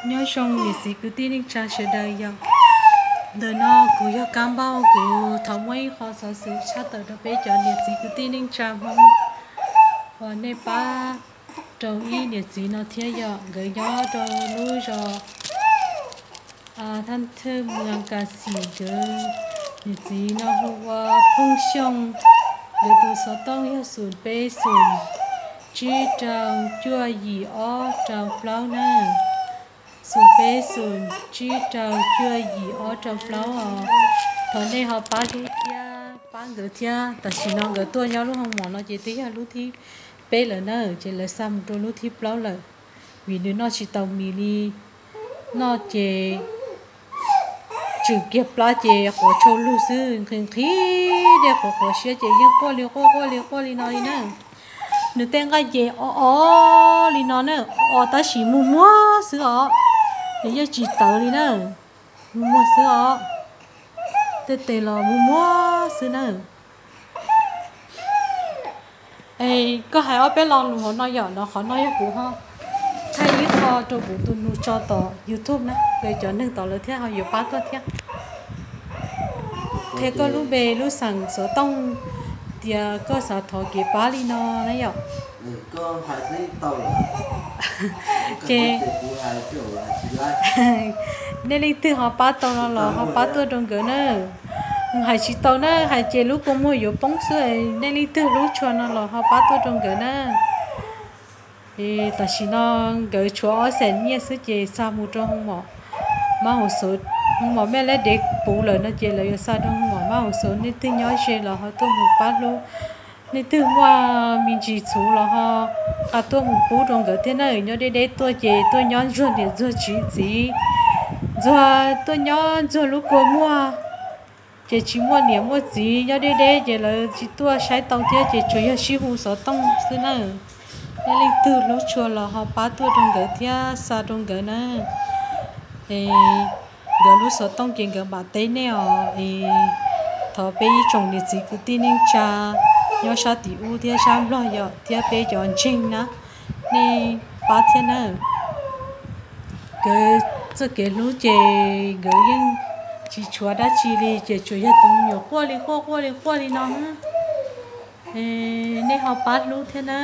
Nyob zoo niam txiv kwv tij neej tsa sawv daws yom. Ntawm no kuv yog Kab Npauj, kuv thov muab ib qho xov xwm tshaj tawm rau peb cov niam txiv kwv tij neej tsa Hmoob uas nej pab rau ib niam txiv no thiab yom. Nkawd nyob rau lub zos Thaj Thwj Muas Kas Xim, nkawd niam txiv no hu ua Phooj Xyooj, nkawd tus xov tooj yog xoom peb xoom tsib rau cuaj yim ob rau plaub na. Xoom peb xoom tsib rau cuaj yim ob rau plaub os. Thov nej ho pab hlub thiab pab nkawd thiab. Tam sim no nkawd tuaj nyob lub hoo mom no ces twb yog lub thib peb lawm na, ces lawv xa mus rau lub thib plaub lawm, vim nws noj tsis tau mis li. Noj ces tswm kiag plab ces quav tshau lug xwb, nqhis nqhis dej quav quav siab ces yeej quaj li quaj quaj li quaj li no li na. Nws tej nqaij ces o o li no na, o tab sis muag muag xwb os, nws yeej tsis tawv li na, muag muag xwb os, tej tes los muag muag xwb na. Es koj hais ob peb lo lus hauv no yom, no qhov no yog kuv ho thaij ib qho rau kuv tus nus tso tom YouTube na, es cov neeg tom lawv thiaj ho yuav pab koj thiab. Qhia koj lub npe lub xeem xov tooj tias koj xav thov kev pab li no na yom. Ces nej leej twg ho pab tau no los ho pab tuaj rau nkawd na. Hais tsis tau na, hais ces lub kua muag yuav poob xwb, nej leej twg hlub tshua no los ho pab tuaj rau nkawd na. Es tam sim no nkawd tshuav ob xees nyiaj xwb ces xa mus rau hoo mom, mab hoo xov, hoo mom mej lab dev puv lawm no ces lawv yuav xa rau hoo mom mab hoo xov. Nej twg nyob ze los ho tuaj mus pab hlub, nej twg muaj me ntsis txhuv los ho nqa tuaj mus pub rau nkawd thiab na. Nyob deb deb tuaj ces tuaj nyob ntsuag niam ntsuag txiv, ntsuag tuaj nyob ntsuag lub kua muag, ces tsis muaj niam muaj txiv, nyob deb deb ces lawv tsis tuaj saib tau thiab ces tsuas yog sib hu xov tooj xwb na. Nej leej twg hlub tshua los ho pab tuaj rau nkawd thiab xa rau nkawd na. Es nkawd lub xov tooj ces nkawd mam teb nej os. Es thov peb ib tsoom niam txiv kwv tij neej tsa nyob sab tim ub thiab sab Nplog yom, thiab peb cov ntseeg na, nej pab thiab na. Nkawd txoj kev hlub ces nkawd yeej tsis tshuav dab tsi li, ces tsuas yog tus me nyuam quaj li quaj quaj li quaj li no na. Nej ho pab hlub thiab na.